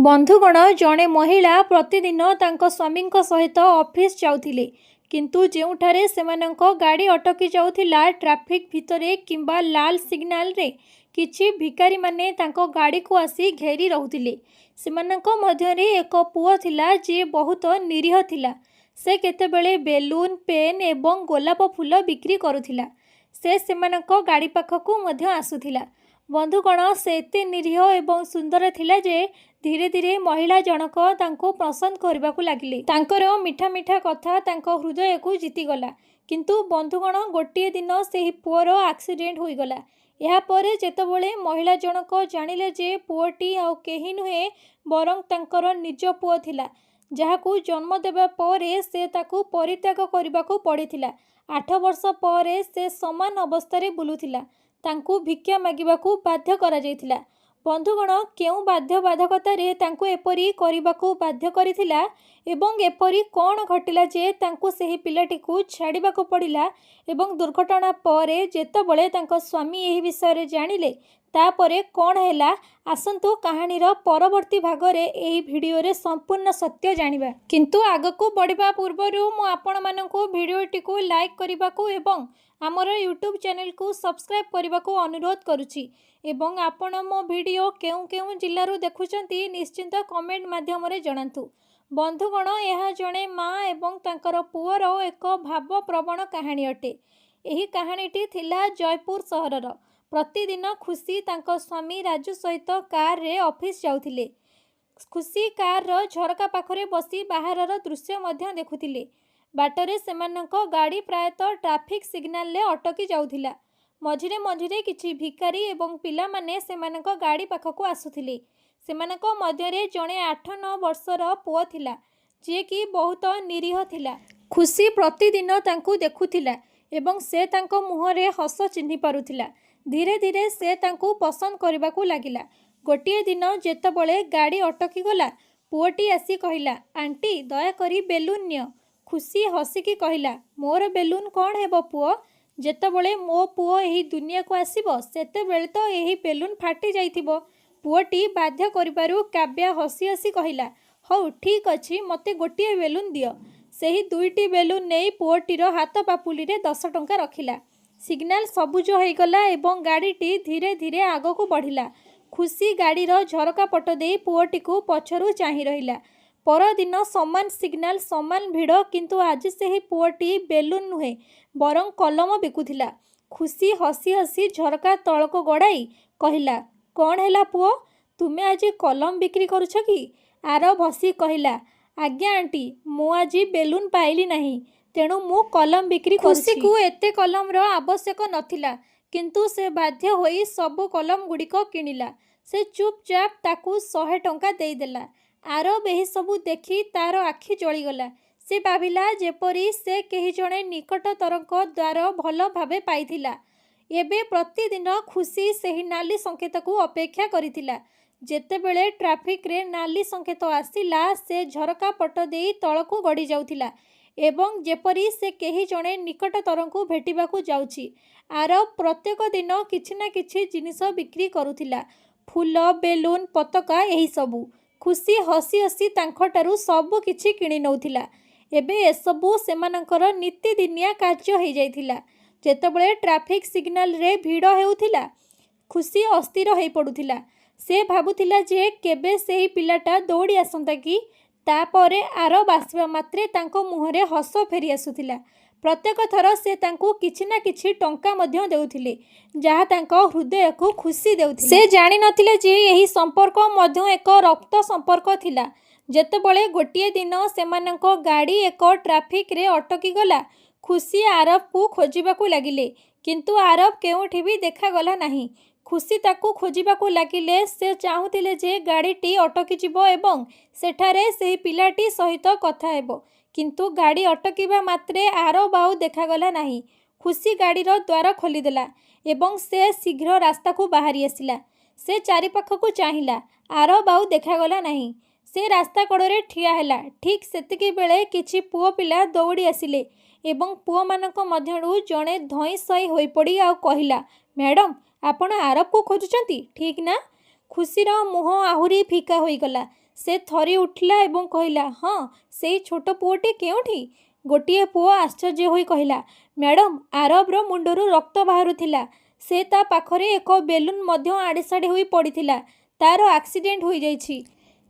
ବନ୍ଧୁଗଣ, ଜଣେ ମହିଳା ପ୍ରତିଦିନ ତାଙ୍କ ସ୍ୱାମୀଙ୍କ ସହିତ ଅଫିସ ଯାଉଥିଲେ। କିନ୍ତୁ ଯେଉଁଠାରେ ସେମାନଙ୍କ ଗାଡ଼ି ଅଟକି ଯାଉଥିଲା, ଟ୍ରାଫିକ ଭିତରେ କିମ୍ବା ଲାଲ ସିଗ୍ନାଲରେ କିଛି ଭିକାରୀମାନେ ତାଙ୍କ ଗାଡ଼ିକୁ ଆସି ଘେରି ରହୁଥିଲେ। ସେମାନଙ୍କ ମଧ୍ୟରେ ଏକ ପୁଅ ଥିଲା, ଯିଏ ବହୁତ ନିରୀହ ଥିଲା। ସେ କେତେବେଳେ ବେଲୁନ, ପେନ୍ ଏବଂ ଗୋଲାପ ଫୁଲ ବିକ୍ରି କରୁଥିଲା। ସେ ସେମାନଙ୍କ ଗାଡ଼ି ପାଖକୁ ମଧ୍ୟ ଆସୁଥିଲା। ବନ୍ଧୁଗଣ, ସେ ଏତେ ନିରୀହ ଏବଂ ସୁନ୍ଦର ଥିଲା ଯେ ଧୀରେ ଧୀରେ ମହିଳା ଜଣକ ତାଙ୍କୁ ପସନ୍ଦ କରିବାକୁ ଲାଗିଲେ। ତାଙ୍କର ମିଠା ମିଠା କଥା ତାଙ୍କ ହୃଦୟକୁ ଜିତିଗଲା। କିନ୍ତୁ ବନ୍ଧୁଗଣ, ଗୋଟିଏ ଦିନ ସେହି ପୁଅର ଆକ୍ସିଡେଣ୍ଟ ହୋଇଗଲା। ଏହାପରେ ଯେତେବେଳେ ମହିଳା ଜଣକ ଜାଣିଲେ ଯେ ପୁଅଟି ଆଉ କେହି ନୁହେଁ, ବରଂ ତାଙ୍କର ନିଜ ପୁଅ ଥିଲା, ଯାହାକୁ ଜନ୍ମ ଦେବା ପରେ ସେ ତାକୁ ପରିତ୍ୟାଗ କରିବାକୁ ପଡ଼ିଥିଲା। 8 ବର୍ଷ ପରେ ସେ ସମାନ ଅବସ୍ଥାରେ ବୁଲୁଥିଲା। ତାଙ୍କୁ ଭିକ୍ଷା ମାଗିବାକୁ ବାଧ୍ୟ କରାଯାଇଥିଲା। ବନ୍ଧୁଗଣ, କେଉଁ ବାଧ୍ୟବାଧକତାରେ ତାଙ୍କୁ ଏପରି କରିବାକୁ ବାଧ୍ୟ କରିଥିଲା ଏବଂ ଏପରି କ'ଣ ଘଟିଲା ଯେ ତାଙ୍କୁ ସେହି ପିଲାଟିକୁ ଛାଡ଼ିବାକୁ ପଡ଼ିଲା ଏବଂ ଦୁର୍ଘଟଣା ପରେ ଯେତେବେଳେ ତାଙ୍କ ସ୍ୱାମୀ ଏହି ବିଷୟରେ ଜାଣିଲେ, ତାପରେ କ'ଣ ହେଲା, ଆସନ୍ତୁ କାହାଣୀର ପରବର୍ତ୍ତୀ ଭାଗରେ ଏହି ଭିଡ଼ିଓରେ ସମ୍ପୂର୍ଣ୍ଣ ସତ୍ୟ ଜାଣିବା। କିନ୍ତୁ ଆଗକୁ ବଢ଼ିବା ପୂର୍ବରୁ ମୁଁ ଆପଣମାନଙ୍କୁ ଭିଡ଼ିଓଟିକୁ ଲାଇକ୍ କରିବାକୁ ଏବଂ ଆମର ୟୁଟ୍ୟୁବ୍ ଚ୍ୟାନେଲକୁ ସବସ୍କ୍ରାଇବ୍ କରିବାକୁ ଅନୁରୋଧ କରୁଛି ଏବଂ ଆପଣ ମୋ ଭିଡ଼ିଓ କେଉଁ କେଉଁ ଜିଲ୍ଲାରୁ ଦେଖୁଛନ୍ତି, ନିଶ୍ଚିତ କମେଣ୍ଟ ମାଧ୍ୟମରେ ଜଣାନ୍ତୁ। ବନ୍ଧୁଗଣ, ଏହା ଜଣେ ମା ଏବଂ ତାଙ୍କର ପୁଅର ଏକ ଭାବପ୍ରବଣ କାହାଣୀ ଅଟେ। ଏହି କାହାଣୀଟି ଥିଲା ଜୟପୁର ସହରର। ପ୍ରତିଦିନ ଖୁସି ତାଙ୍କ ସ୍ୱାମୀ ରାଜୁ ସହିତ କାରରେ ଅଫିସ ଯାଉଥିଲେ। ଖୁସି କାରର ଝରକା ପାଖରେ ବସି ବାହାରର ଦୃଶ୍ୟ ମଧ୍ୟ ଦେଖୁଥିଲେ। ବାଟରେ ସେମାନଙ୍କ ଗାଡ଼ି ପ୍ରାୟତଃ ଟ୍ରାଫିକ୍ ସିଗ୍ନାଲରେ ଅଟକି ଯାଉଥିଲା। ମଝିରେ ମଝିରେ କିଛି ଭିକାରୀ ଏବଂ ପିଲାମାନେ ସେମାନଙ୍କ ଗାଡ଼ି ପାଖକୁ ଆସୁଥିଲେ। ସେମାନଙ୍କ ମଧ୍ୟରେ ଜଣେ 8-9 ବର୍ଷର ପୁଅ ଥିଲା, ଯିଏକି ବହୁତ ନିରୀହ ଥିଲା। ଖୁସି ପ୍ରତିଦିନ ତାଙ୍କୁ ଦେଖୁଥିଲା ଏବଂ ସେ ତାଙ୍କ ମୁହଁରେ ହସ ଚିହ୍ନି ପାରୁଥିଲା। ଧୀରେ ଧୀରେ ସେ ତାଙ୍କୁ ପସନ୍ଦ କରିବାକୁ ଲାଗିଲା। ଗୋଟିଏ ଦିନ ଯେତେବେଳେ ଗାଡ଼ି ଅଟକିଗଲା, ପୁଅଟି ଆସି କହିଲା, "ଆଣ୍ଟି, ଦୟାକରି ବେଲୁନ ନିଅ।" ଖୁସି ହସିକି କହିଲା, "ମୋର ବେଲୁନ କ'ଣ ହେବ ପୁଅ? ଯେତେବେଳେ ମୋ ପୁଅ ଏହି ଦୁନିଆକୁ ଆସିବ, ସେତେବେଳେ ତ ଏହି ବେଲୁନ ଫାଟି ଯାଇଥିବ।" ପୁଅଟି ବାଧ୍ୟ କରିବାରୁ କାବ୍ୟା ହସି ହସି କହିଲା, "ହଉ, ଠିକ୍ ଅଛି, ମୋତେ ଗୋଟିଏ ବେଲୁନ ଦିଅ।" ସେହି ଦୁଇଟି ବେଲୁନ ନେଇ ପୁଅଟିର ହାତ ପାପୁଲିରେ 10 ଟଙ୍କା ରଖିଲା। ସିଗ୍ନାଲ ସବୁଜ ହୋଇଗଲା ଏବଂ ଗାଡ଼ିଟି ଧୀରେ ଧୀରେ ଆଗକୁ ବଢ଼ିଲା। ଖୁସି ଗାଡ଼ିର ଝରକା ପଟ ଦେଇ ପୁଅଟିକୁ ପଛରୁ ଚାହିଁ ରହିଲା। ପରଦିନ ସମାନ ସିଗ୍ନାଲ, ସମାନ ଭିଡ଼, କିନ୍ତୁ ଆଜି ସେହି ପୁଅଟି ବେଲୁନ ନୁହେଁ, ବରଂ କଲମ ବିକୁଥିଲା। ଖୁସି ହସି ହସି ଝରକା ତଳକୁ ଗଡ଼ାଇ କହିଲା, "କ'ଣ ହେଲା ପୁଅ, ତୁମେ ଆଜି କଲମ ବିକ୍ରି କରୁଛ କି?" ଆରବ ହସି କହିଲା, "ଆଜ୍ଞା ଆଣ୍ଟି, ମୁଁ ଆଜି ବେଲୁନ ପାଇଲି ନାହିଁ, ତେଣୁ ମୁଁ କଲମ ବିକ୍ରି କରୁଛି।" ଖୁସିକୁ ଏତେ କଲମର ଆବଶ୍ୟକ ନଥିଲା, କିନ୍ତୁ ସେ ବାଧ୍ୟ ହୋଇ ସବୁ କଲମଗୁଡ଼ିକ କିଣିଲା। ସେ ଚୁପଚାପ ତାକୁ 100 ଟଙ୍କା ଦେଇଦେଲା। ଆରବ ଏହିସବୁ ଦେଖି ତାର ଆଖି ଜଳିଗଲା। ସେ ଭାବିଲା ଯେପରି ସେ କେହି ଜଣେ ନିକଟତରଙ୍କ ଦ୍ୱାର ଭଲ ଭାବେ ପାଇଥିଲା। ଏବେ ପ୍ରତିଦିନ ଖୁସି ସେହି ନାଲି ସଂକେତକୁ ଅପେକ୍ଷା କରିଥିଲା। ଯେତେବେଳେ ଟ୍ରାଫିକରେ ନାଲି ସଂକେତ ଆସିଲା, ସେ ଝରକା ପଟ ଦେଇ ତଳକୁ ଗଡ଼ି ଯାଉଥିଲା ଏବଂ ଯେପରି ସେ କେହି ଜଣେ ନିକଟତରଙ୍କୁ ଭେଟିବାକୁ ଯାଉଛି। ଆରବ ପ୍ରତ୍ୟେକ ଦିନ କିଛି ନା କିଛି ଜିନିଷ ବିକ୍ରି କରୁଥିଲା, ଫୁଲ, ବେଲୁନ, ପତାକା, ଏହିସବୁ। ଖୁସି ହସି ହସି ତାଙ୍କଠାରୁ ସବୁ କିଛି କିଣି ନେଉଥିଲା। ଏବେ ଏସବୁ ସେମାନଙ୍କର ନିତିଦିନିଆ କାର୍ଯ୍ୟ ହୋଇଯାଇଥିଲା। ଯେତେବେଳେ ଟ୍ରାଫିକ୍ ସିଗ୍ନାଲରେ ଭିଡ଼ ହେଉଥିଲା, ଖୁସି ଅସ୍ଥିର ହୋଇପଡ଼ୁଥିଲା। ସେ ଭାବୁଥିଲା ଯେ କେବେ ସେହି ପିଲାଟା ଦୌଡ଼ି ଆସନ୍ତା କି। ତାପରେ ଆରବ ଆସିବା ମାତ୍ରେ ତାଙ୍କ ମୁହଁରେ ହସ ଫେରି ଆସୁଥିଲା। ପ୍ରତ୍ୟେକ ଥର ସେ ତାଙ୍କୁ କିଛି ନା କିଛି ଟଙ୍କା ମଧ୍ୟ ଦେଉଥିଲେ, ଯାହା ତାଙ୍କ ହୃଦୟକୁ ଖୁସି ଦେଉଥିଲା। ସେ ଜାଣିନଥିଲେ ଯେ ଏହି ସମ୍ପର୍କ ମଧ୍ୟ ଏକ ରକ୍ତ ସମ୍ପର୍କ ଥିଲା। ଯେତେବେଳେ ଗୋଟିଏ ଦିନ ସେମାନଙ୍କ ଗାଡ଼ି ଏକ ଟ୍ରାଫିକରେ ଅଟକିଗଲା, ଖୁସି ଆରବକୁ ଖୋଜିବାକୁ ଲାଗିଲେ। କିନ୍ତୁ ଆରବ କେଉଁଠି ବି ଦେଖାଗଲା ନାହିଁ। ଖୁସି ତାକୁ ଖୋଜିବାକୁ ଲାଗିଲେ। ସେ ଚାହୁଁଥିଲେ ଯେ ଗାଡ଼ିଟି ଅଟକିଯିବ ଏବଂ ସେଠାରେ ସେହି ପିଲାଟି ସହିତ କଥା ହେବ। କିନ୍ତୁ ଗାଡ଼ି ଅଟକିବା ମାତ୍ରେ ଆରବ ଆଉ ଦେଖାଗଲା ନାହିଁ। ଖୁସି ଗାଡ଼ିର ଦ୍ୱାର ଖୋଲିଦେଲା ଏବଂ ସେ ଶୀଘ୍ର ରାସ୍ତାକୁ ବାହାରି ଆସିଲା। ସେ ଚାରିପାଖକୁ ଚାହିଁଲା। ଆରବ ଆଉ ଦେଖାଗଲା ନାହିଁ। ସେ ରାସ୍ତା କଡ଼ରେ ଠିଆ ହେଲା। ଠିକ୍ ସେତିକିବେଳେ କିଛି ପୁଅ ପିଲା ଦୌଡ଼ି ଆସିଲେ ଏବଂ ପୁଅମାନଙ୍କ ମଧ୍ୟରୁ ଜଣେ ଧଇଁ ସଇଁ ହୋଇପଡ଼ି ଆଉ କହିଲା, "ମ୍ୟାଡମ୍, ଆପଣ ଆରବକୁ ଖୋଜୁଛନ୍ତି, ଠିକ୍ ନା?" ଖୁସିର ମୁହଁ ଆହୁରି ଫିକା ହୋଇଗଲା। ସେ ଥରି ଉଠିଲା ଏବଂ କହିଲା, ହଁ, ସେଇ ଛୋଟ ପୁଅଟି କେଉଁଠି? ଗୋଟିଏ ପୁଅ ଆଶ୍ଚର୍ଯ୍ୟ ହୋଇ କହିଲା, ମ୍ୟାଡାମ୍, ଆରବର ମୁଣ୍ଡରୁ ରକ୍ତ ବାହାରୁଥିଲା। ସେ ତା ପାଖରେ ଏକ ବେଲୁନ୍ ମଧ୍ୟ ଆଡ଼େସାଡ଼େ ହୋଇ ପଡ଼ିଥିଲା। ତା'ର ଆକ୍ସିଡେଣ୍ଟ ହୋଇଯାଇଛି।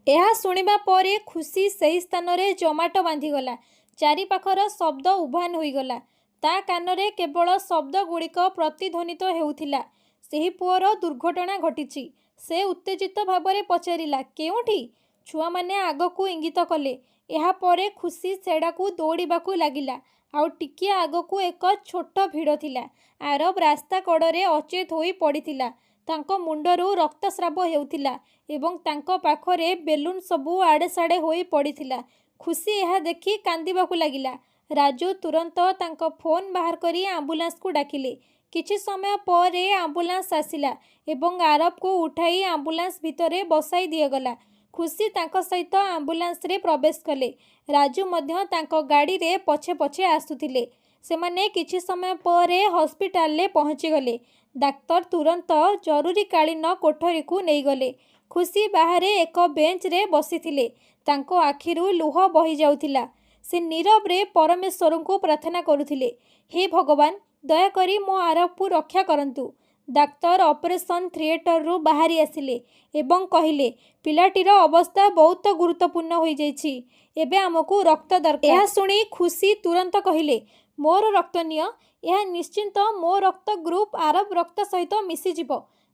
ଏହା ଶୁଣିବା ପରେ ଖୁସି ସେହି ସ୍ଥାନରେ ଜମାଟ ବାନ୍ଧିଗଲା। ଚାରିପାଖର ଶବ୍ଦ ଉଭାନ ହୋଇଗଲା। ତା କାନରେ କେବଳ ଶବ୍ଦଗୁଡ଼ିକ ପ୍ରତିଧ୍ୱନିତ ହେଉଥିଲା, ସେହି ପୁଅର ଦୁର୍ଘଟଣା ଘଟିଛି। ସେ ଉତ୍ତେଜିତ ଭାବରେ ପଚାରିଲା, କେଉଁଠି? ଛୁଆମାନେ ଆଗକୁ ଇଙ୍ଗିତ କଲେ। ଏହା ପରେ ଖୁସି ସେଡ଼ାକୁ ଦୌଡ଼ିବାକୁ ଲାଗିଲା। ଆଉ ଟିକିଏ ଆଗକୁ ଏକ ଛୋଟ ଭିଡ଼ ଥିଲା। ଆରବ ରାସ୍ତା କଡ଼ରେ ଅଚେତ ହୋଇ ପଡ଼ିଥିଲା। ତାଙ୍କ ମୁଣ୍ଡରୁ ରକ୍ତସ୍ରାବ ହେଉଥିଲା ଏବଂ ତାଙ୍କ ପାଖରେ ବେଲୁନ୍ ସବୁ ଆଡ଼େସାଡ଼େ ହୋଇ ପଡ଼ିଥିଲା। ଖୁସି ଏହା ଦେଖି କାନ୍ଦିବାକୁ ଲାଗିଲା। ରାଜୁ ତୁରନ୍ତ ତାଙ୍କ ଫୋନ୍ ବାହାର କରି ଆମ୍ବୁଲାନ୍ସକୁ ଡାକିଲେ। କିଛି ସମୟ ପରେ ଆମ୍ବୁଲାନ୍ସ ଆସିଲା ଏବଂ ଆରବକୁ ଉଠାଇ ଆମ୍ବୁଲାନ୍ସ ଭିତରେ ବସାଇ ଦିଆଗଲା। ଖୁସି ତାଙ୍କ ସହିତ ଆମ୍ବୁଲାନ୍ସରେ ପ୍ରବେଶ କଲେ। ରାଜୁ ମଧ୍ୟ ତାଙ୍କ ଗାଡ଼ିରେ ପଛେ ପଛେ ଆସୁଥିଲେ। ସେମାନେ କିଛି ସମୟ ପରେ ହସ୍ପିଟାଲରେ ପହଞ୍ଚିଗଲେ। ଡାକ୍ତର ତୁରନ୍ତ ଜରୁରୀକାଳୀନ କୋଠରୀକୁ ନେଇଗଲେ। ଖୁସି ବାହାରେ ଏକ ବେଞ୍ଚରେ ବସିଥିଲେ। ତାଙ୍କ ଆଖିରୁ ଲୁହ ବହିଯାଉଥିଲା। ସେ ନୀରବରେ ପରମେଶ୍ୱରଙ୍କୁ ପ୍ରାର୍ଥନା କରୁଥିଲେ, ହେ ଭଗବାନ, ଦୟାକରି ମୋ ଆରବକୁ ରକ୍ଷା କରନ୍ତୁ। ଡାକ୍ତର ଅପରେସନ୍ ଥିଏଟରରୁ ବାହାରି ଆସିଲେ ଏବଂ କହିଲେ, ପିଲାଟିର ଅବସ୍ଥା ବହୁତ ଗୁରୁତ୍ୱପୂର୍ଣ୍ଣ ହୋଇଯାଇଛି। ଏବେ ଆମକୁ ରକ୍ତ ଦରକାର। ଏହା ଶୁଣି ଖୁସି ତୁରନ୍ତ କହିଲେ, ମୋର ରକ୍ତ ନିଅ। ଏହା ନିଶ୍ଚିତ ମୋ ରକ୍ତ ଗ୍ରୁପ୍ ଆରବ ରକ୍ତ ସହିତ ମିଶିଯିବ।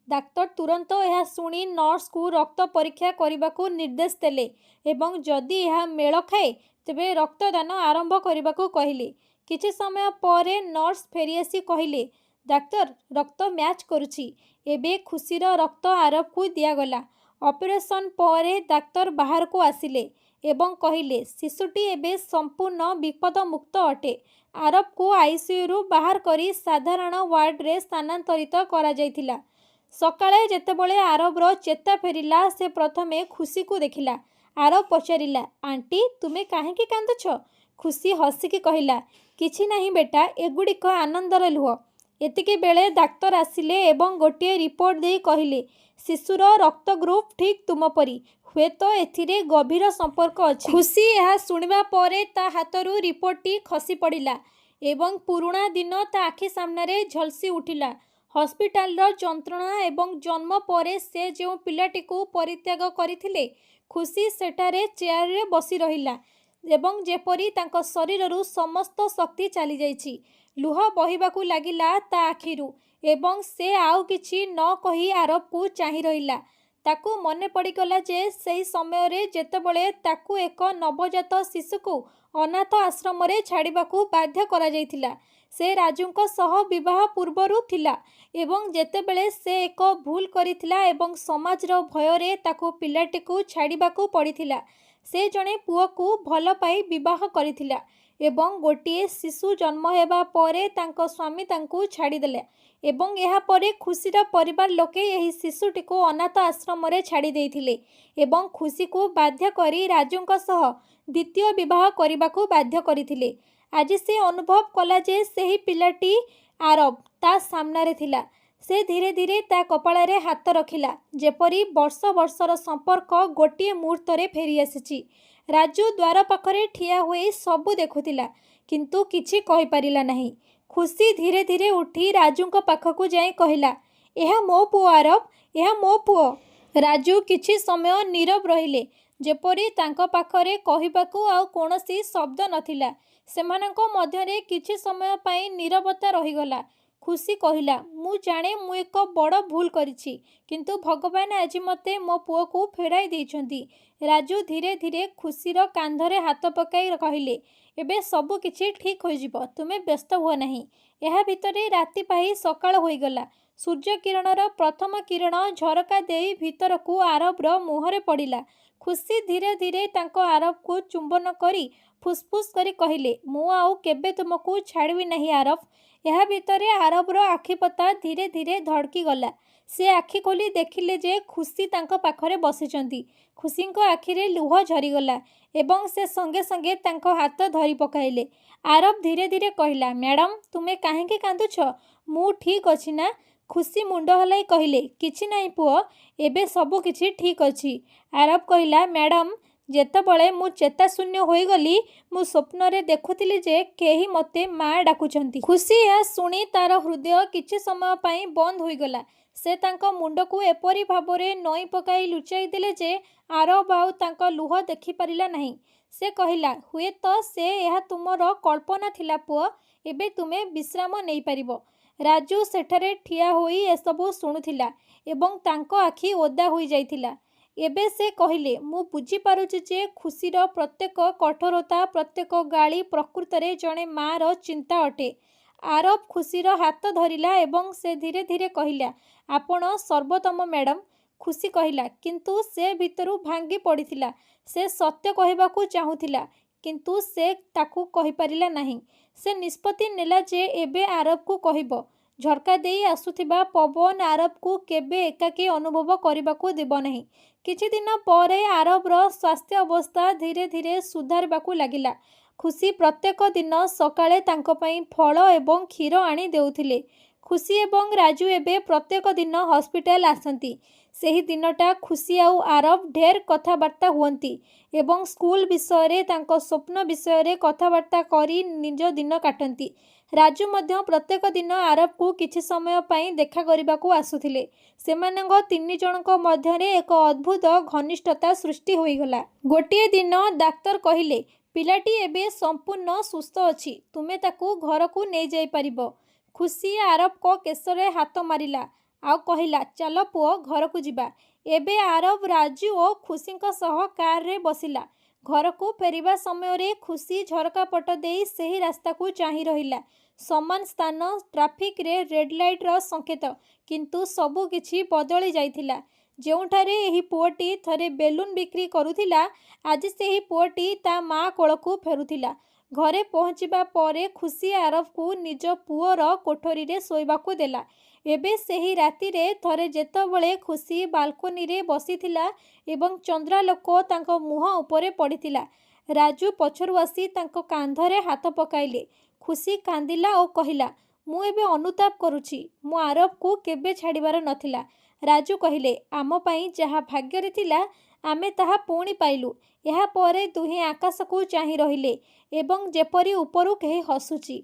ଡାକ୍ତର ତୁରନ୍ତ ଏହା ଶୁଣି ନର୍ସକୁ ରକ୍ତ ପରୀକ୍ଷା କରିବାକୁ ନିର୍ଦ୍ଦେଶ ଦେଲେ ଏବଂ ଯଦି ଏହା ମେଳ ଖାଏ ତେବେ ରକ୍ତଦାନ ଆରମ୍ଭ କରିବାକୁ କହିଲେ। କିଛି ସମୟ ପରେ ନର୍ସ ଫେରିଆସି କହିଲେ, ଡାକ୍ତର, ରକ୍ତ ମ୍ୟାଚ୍ କରୁଛି। ଏବେ ଖୁସିର ରକ୍ତ ଆରବକୁ ଦିଆଗଲା। ଅପରେସନ୍ ପରେ ଡାକ୍ତର ବାହାରକୁ ଆସିଲେ ଏବଂ କହିଲେ, ଶିଶୁଟି ଏବେ ସମ୍ପୂର୍ଣ୍ଣ ବିପଦମୁକ୍ତ ଅଟେ। ଆରବକୁ ଆଇସିୟୁରୁ ବାହାର କରି ସାଧାରଣ ୱାର୍ଡରେ ସ୍ଥାନାନ୍ତରିତ କରାଯାଇଥିଲା। ସକାଳେ ଯେତେବେଳେ ଆରବର ଚେତା ଫେରିଲା, ସେ ପ୍ରଥମେ ଖୁସିକୁ ଦେଖିଲା। ଆରବ ପଚାରିଲା, ଆଣ୍ଟି, ତୁମେ କାହିଁକି କାନ୍ଦୁଛ? ଖୁସି ହସିକି କହିଲା, କିଛି ନାହିଁ ବେଟା, ଏଗୁଡ଼ିକ ଆନନ୍ଦର ଲୁହ। ଏତିକିବେଳେ ଡାକ୍ତର ଆସିଲେ ଏବଂ ଗୋଟିଏ ରିପୋର୍ଟ ଦେଇ କହିଲେ, ଶିଶୁର ରକ୍ତ ଗ୍ରୁପ୍ ଠିକ୍ ତୁମ ପରି। ହୁଏତ ଏଥିରେ ଗଭୀର ସମ୍ପର୍କ ଅଛି। ଖୁସି ଏହା ଶୁଣିବା ପରେ ତା ହାତରୁ ରିପୋର୍ଟଟି ଖସି ପଡ଼ିଲା ଏବଂ ପୁରୁଣା ଦିନ ତା ଆଖି ସାମ୍ନାରେ ଝଲସି ଉଠିଲା। ହସ୍ପିଟାଲର ଯନ୍ତ୍ରଣା ଏବଂ ଜନ୍ମ ପରେ ସେ ଯେଉଁ ପିଲାଟିକୁ ପରିତ୍ୟାଗ କରିଥିଲେ। ଖୁସି ସେଠାରେ ଚେୟାରରେ ବସି ରହିଲା ଏବଂ ଯେପରି ତାଙ୍କ ଶରୀରରୁ ସମସ୍ତ ଶକ୍ତି ଚାଲିଯାଇଛି। ଲୁହ ବହିବାକୁ ଲାଗିଲା ତା ଆଖିରୁ ଏବଂ ସେ ଆଉ କିଛି ନ କହି ଆରବକୁ ଚାହିଁ ରହିଲା। ତାକୁ ମନେ ପଡ଼ିଗଲା ଯେ ସେହି ସମୟରେ ଯେତେବେଳେ ତାକୁ ଏକ ନବଜାତ ଶିଶୁକୁ ଅନାଥ ଆଶ୍ରମରେ ଛାଡ଼ିବାକୁ ବାଧ୍ୟ କରାଯାଇଥିଲା। ସେ ରାଜୁଙ୍କ ସହ ବିବାହ ପୂର୍ବରୁ ଥିଲା ଏବଂ ଯେତେବେଳେ ସେ ଏକ ଭୁଲ କରିଥିଲା ଏବଂ ସମାଜର ଭୟରେ ତାକୁ ପିଲାଟିକୁ ଛାଡ଼ିବାକୁ ପଡ଼ିଥିଲା। ସେ ଜଣେ ପୁଅକୁ ଭଲ ପାଇ ବିବାହ କରିଥିଲା ଏବଂ ଗୋଟିଏ ଶିଶୁ ଜନ୍ମ ହେବା ପରେ ତାଙ୍କ ସ୍ୱାମୀ ତାଙ୍କୁ ଛାଡ଼ିଦେଲେ ଏବଂ ଏହା ପରେ ଖୁସିର ପରିବାର ଲୋକେ ଏହି ଶିଶୁଟିକୁ ଅନାଥ ଆଶ୍ରମରେ ଛାଡ଼ି ଦେଇଥିଲେ ଏବଂ ଖୁସିକୁ ବାଧ୍ୟ କରି ରାଜୁଙ୍କ ସହ ଦ୍ୱିତୀୟ ବିବାହ କରିବାକୁ ବାଧ୍ୟ କରିଥିଲେ। ଆଜି ସେ ଅନୁଭବ କଲା ଯେ ସେହି ପିଲାଟି ଆରବ ତା ସାମ୍ନାରେ ଥିଲା। ସେ ଧୀରେ ଧୀରେ ତା କପାଳରେ ହାତ ରଖିଲା, ଯେପରି ବର୍ଷ ବର୍ଷର ସମ୍ପର୍କ ଗୋଟିଏ ମୁହୂର୍ତ୍ତରେ ଫେରିଆସିଛି। ରାଜୁ ଦ୍ୱାର ପାଖରେ ଠିଆ ହୋଇ ସବୁ ଦେଖୁଥିଲା, କିନ୍ତୁ କିଛି କହିପାରିଲା ନାହିଁ। ଖୁସି ଧୀରେ ଧୀରେ ଉଠି ରାଜୁଙ୍କ ପାଖକୁ ଯାଇ କହିଲା, ଏହା ମୋ ପୁଅ ଆରବ, ଏହା ମୋ ପୁଅ। ରାଜୁ କିଛି ସମୟ ନୀରବ ରହିଲେ, ଯେପରି ତାଙ୍କ ପାଖରେ କହିବାକୁ ଆଉ କୌଣସି ଶବ୍ଦ ନଥିଲା। ସେମାନଙ୍କ ମଧ୍ୟରେ କିଛି ସମୟ ପାଇଁ ନୀରବତା ରହିଗଲା। ଖୁସି କହିଲା, ମୁଁ ଜାଣେ ମୁଁ ଏକ ବଡ଼ ଭୁଲ କରିଛି, କିନ୍ତୁ ଭଗବାନ ଆଜି ମୋତେ ମୋ ପୁଅକୁ ଫେରାଇ ଦେଇଛନ୍ତି। ରାଜୁ ଧୀରେ ଧୀରେ ଖୁସିର କାନ୍ଧରେ ହାତ ପକାଇ କହିଲେ, ଏବେ ସବୁକିଛି ଠିକ୍ ହୋଇଯିବ, ତୁମେ ବ୍ୟସ୍ତ ହୁଅ ନାହିଁ। ଏହା ଭିତରେ ରାତି ପାହି ସକାଳ ହୋଇଗଲା। ସୂର୍ଯ୍ୟକିରଣର ପ୍ରଥମ କିରଣ ଝରକା ଦେଇ ଭିତରକୁ ଆରବର ମୁହଁରେ ପଡ଼ିଲା। ଖୁସି ଧୀରେ ଧୀରେ ତାଙ୍କ ଆରବକୁ ଚୁମ୍ବନ କରି ଫୁସଫୁସ୍ କରି କହିଲେ, ମୁଁ ଆଉ କେବେ ତୁମକୁ ଛାଡ଼ିବି ନାହିଁ ଆରବ। ଏହା ଭିତରେ ଆରବର ଆଖିପତା ଧୀରେ ଧୀରେ ଧଡ଼କିଗଲା। ସେ ଆଖି ଖୋଲି ଦେଖିଲେ ଯେ ଖୁସି ତାଙ୍କ ପାଖରେ ବସିଛନ୍ତି। ଖୁସିଙ୍କ ଆଖିରେ ଲୁହ ଝରିଗଲା ଏବଂ ସେ ସଙ୍ଗେ ସଙ୍ଗେ ତାଙ୍କ ହାତ ଧରି ପକାଇଲେ। ଆରବ ଧୀରେ ଧୀରେ କହିଲା, ମ୍ୟାଡାମ୍, ତୁମେ କାହିଁକି କାନ୍ଦୁଛ? ମୁଁ ଠିକ୍ ଅଛି ନା? ଖୁସି ମୁଣ୍ଡ ହଲାଇ କହିଲେ, କିଛି ନାହିଁ ପୁଅ, ଏବେ ସବୁ କିଛି ଠିକ୍ ଅଛି। ଆରବ କହିଲା, ମ୍ୟାଡମ୍, ଯେତେବେଳେ ମୁଁ ଚେତାଶୂନ୍ୟ ହୋଇଗଲି, ମୁଁ ସ୍ୱପ୍ନରେ ଦେଖୁଥିଲି ଯେ କେହି ମୋତେ ମା ଡାକୁଛନ୍ତି। ଖୁସି ଏହା ଶୁଣି ତାର ହୃଦୟ କିଛି ସମୟ ପାଇଁ ବନ୍ଦ ହୋଇଗଲା। ସେ ତାଙ୍କ ମୁଣ୍ଡକୁ ଏପରି ଭାବରେ ନଇଁ ପକାଇ ଲୁଚାଇ ଦେଲେ ଯେ ଆରବ ଆଉ ତାଙ୍କ ଲୁହ ଦେଖିପାରିଲା ନାହିଁ। ସେ କହିଲା, ହୁଏତ ସେ ଏହା ତୁମର କଳ୍ପନା ଥିଲା ପୁଅ, ଏବେ ତୁମେ ବିଶ୍ରାମ ନେଇପାରିବ। ରାଜୁ ସେଠାରେ ଠିଆ ହୋଇ ଏସବୁ ଶୁଣୁଥିଲା ଏବଂ ତାଙ୍କ ଆଖି ଓଦା ହୋଇଯାଇଥିଲା। ଏବେ ସେ କହିଲେ, ମୁଁ ବୁଝିପାରୁଛି ଯେ ଖୁସିର ପ୍ରତ୍ୟେକ କଠୋରତା, ପ୍ରତ୍ୟେକ ଗାଳି ପ୍ରକୃତରେ ଜଣେ ମାଆର ଚିନ୍ତା ଅଟେ। ଆରବ ଖୁସିର ହାତ ଧରିଲା ଏବଂ ସେ ଧୀରେ ଧୀରେ କହିଲା, ଆପଣ ସର୍ବୋତ୍ତମ ମ୍ୟାଡମ୍। ଖୁସି କହିଲା, କିନ୍ତୁ ସେ ଭିତରୁ ଭାଙ୍ଗି ପଡ଼ିଥିଲା। ସେ ସତ୍ୟ କହିବାକୁ ଚାହୁଁଥିଲା, କିନ୍ତୁ ସେ ତାକୁ କହିପାରିଲା ନାହିଁ। ସେ ନିଷ୍ପତ୍ତି ନେଲା ଯେ ଏବେ ଆରବକୁ କହିବ। ଝରକା ଦେଇ ଆସୁଥିବା ପବନ ଆରବକୁ କେବେ ଏକାକୀ ଅନୁଭବ କରିବାକୁ ଦେବ ନାହିଁ। କିଛି ଦିନ ପରେ ଆରବର ସ୍ୱାସ୍ଥ୍ୟାବସ୍ଥା ଧୀରେ ଧୀରେ ସୁଧାରିବାକୁ ଲାଗିଲା। ଖୁସି ପ୍ରତ୍ୟେକ ଦିନ ସକାଳେ ତାଙ୍କ ପାଇଁ ଫଳ ଏବଂ କ୍ଷୀର ଆଣି ଦେଉଥିଲେ। ଖୁସି ଏବଂ ରାଜୁ ଏବେ ପ୍ରତ୍ୟେକ ଦିନ ହସ୍ପିଟାଲ ଆସନ୍ତି। ସେହି ଦିନଟା ଖୁସି ଆଉ ଆରବ ଢେର କଥାବାର୍ତ୍ତା ହୁଅନ୍ତି ଏବଂ ସ୍କୁଲ ବିଷୟରେ, ତାଙ୍କ ସ୍ୱପ୍ନ ବିଷୟରେ କଥାବାର୍ତ୍ତା କରି ନିଜ ଦିନ କାଟନ୍ତି। ରାଜୁ ମଧ୍ୟ ପ୍ରତ୍ୟେକ ଦିନ ଆରବକୁ କିଛି ସମୟ ପାଇଁ ଦେଖା କରିବାକୁ ଆସୁଥିଲେ। ସେମାନଙ୍କ ତିନି ଜଣଙ୍କ ମଧ୍ୟରେ ଏକ ଅଦ୍ଭୁତ ଘନିଷ୍ଠତା ସୃଷ୍ଟି ହୋଇଗଲା। ଗୋଟିଏ ଦିନ ଡାକ୍ତର କହିଲେ, ପିଲାଟି ଏବେ ସମ୍ପୂର୍ଣ୍ଣ ସୁସ୍ଥ ଅଛି, ତୁମେ ତାକୁ ଘରକୁ ନେଇଯାଇପାରିବ। ଖୁସି ଆରବଙ୍କ କେଶରେ ହାତ ମାରିଲା ଆଉ କହିଲା, ଚାଲ ପୁଅ, ଘରକୁ ଯିବା। ଏବେ ଆରବ ରାଜୁ ଓ ଖୁସିଙ୍କ ସହ କାରରେ ବସିଲା। ଘରକୁ ଫେରିବା ସମୟରେ ଖୁସି ଝରକା ପଟ ଦେଇ ସେହି ରାସ୍ତାକୁ ଚାହିଁ ରହିଲା। ସମାନ ସ୍ଥାନ, ଟ୍ରାଫିକରେ ରେଡ୍ ଲାଇଟର ସଂକେତ, କିନ୍ତୁ ସବୁକିଛି ବଦଳି ଯାଇଥିଲା। ଯେଉଁଠାରେ ଏହି ପୁଅଟି ଥରେ ବେଲୁନ ବିକ୍ରି କରୁଥିଲା, ଆଜି ସେହି ପୁଅଟି ତା ମା କୋଳକୁ ଫେରୁଥିଲା। ଘରେ ପହଞ୍ଚିବା ପରେ ଖୁସି ଆରବକୁ ନିଜ ପୁଅର କୋଠରୀରେ ଶୋଇବାକୁ ଦେଲା। ଏବେ ସେହି ରାତିରେ ଥରେ ଯେତେବେଳେ ଖୁସି ବାଲକୋନିରେ ବସିଥିଲା ଏବଂ ଚନ୍ଦ୍ରାଲୋକ ତାଙ୍କ ମୁହଁ ଉପରେ ପଡ଼ିଥିଲା, ରାଜୁ ପଛରୁ ଆସି ତାଙ୍କ କାନ୍ଧରେ ହାତ ପକାଇଲେ। ଖୁସି କାନ୍ଦିଲା ଓ କହିଲା, ମୁଁ ଏବେ ଅନୁତାପ କରୁଛି, ମୁଁ ଆରବକୁ କେବେ ଛାଡ଼ିବାର ନଥିଲା। ରାଜୁ କହିଲେ, ଆମ ପାଇଁ ଯାହା ଭାଗ୍ୟରେ ଥିଲା, ଆମେ ତାହା ପୁଣି ପାଇଲୁ। ଏହା ପରେ ଦୁହେଁ ଆକାଶକୁ ଚାହିଁ ରହିଲେ ଏବଂ ଯେପରି ଉପରୁ କେହି ହସୁଛି।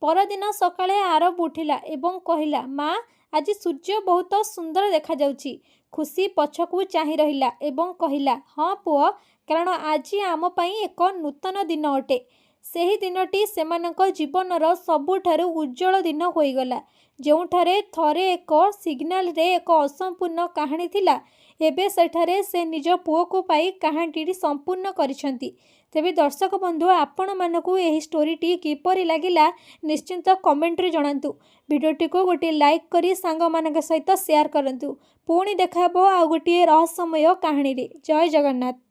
ପରଦିନ ସକାଳେ ଆରବ ଉଠିଲା ଏବଂ କହିଲା, ମା, ଆଜି ସୂର୍ଯ୍ୟ ବହୁତ ସୁନ୍ଦର ଦେଖାଯାଉଛି। ଖୁସି ପଛକୁ ଚାହିଁ ରହିଲା ଏବଂ କହିଲା, ହଁ ପୁଅ, କାରଣ ଆଜି ଆମ ପାଇଁ ଏକ ନୂତନ ଦିନ ଅଟେ। ସେହି ଦିନଟି ସେମାନଙ୍କ ଜୀବନର ସବୁଠାରୁ ଉଜ୍ଜ୍ୱଳ ଦିନ ହୋଇଗଲା। ଯେଉଁଠାରେ ଥରେ ଏକ ସିଗ୍ନାଲରେ ଏକ ଅସମ୍ପୂର୍ଣ୍ଣ କାହାଣୀ ଥିଲା, ଏବେ ସେଠାରେ ସେ ନିଜ ପୁଅକୁ ପାଇ କାହାଣୀଟି ସମ୍ପୂର୍ଣ୍ଣ କରିଛନ୍ତି। ତେବେ ଦର୍ଶକ ବନ୍ଧୁ, ଆପଣମାନଙ୍କୁ ଏହି ଷ୍ଟୋରିଟି କିପରି ଲାଗିଲା ନିଶ୍ଚିନ୍ତ କମେଣ୍ଟରେ ଜଣାନ୍ତୁ। ଭିଡ଼ିଓଟିକୁ ଗୋଟିଏ ଲାଇକ୍ କରି ସାଙ୍ଗମାନଙ୍କ ସହିତ ସେୟାର କରନ୍ତୁ। ପୁଣି ଦେଖା ହେବ ଆଉ ଗୋଟିଏ ରହସ୍ୟମୟ କାହାଣୀରେ। ଜୟ ଜଗନ୍ନାଥ।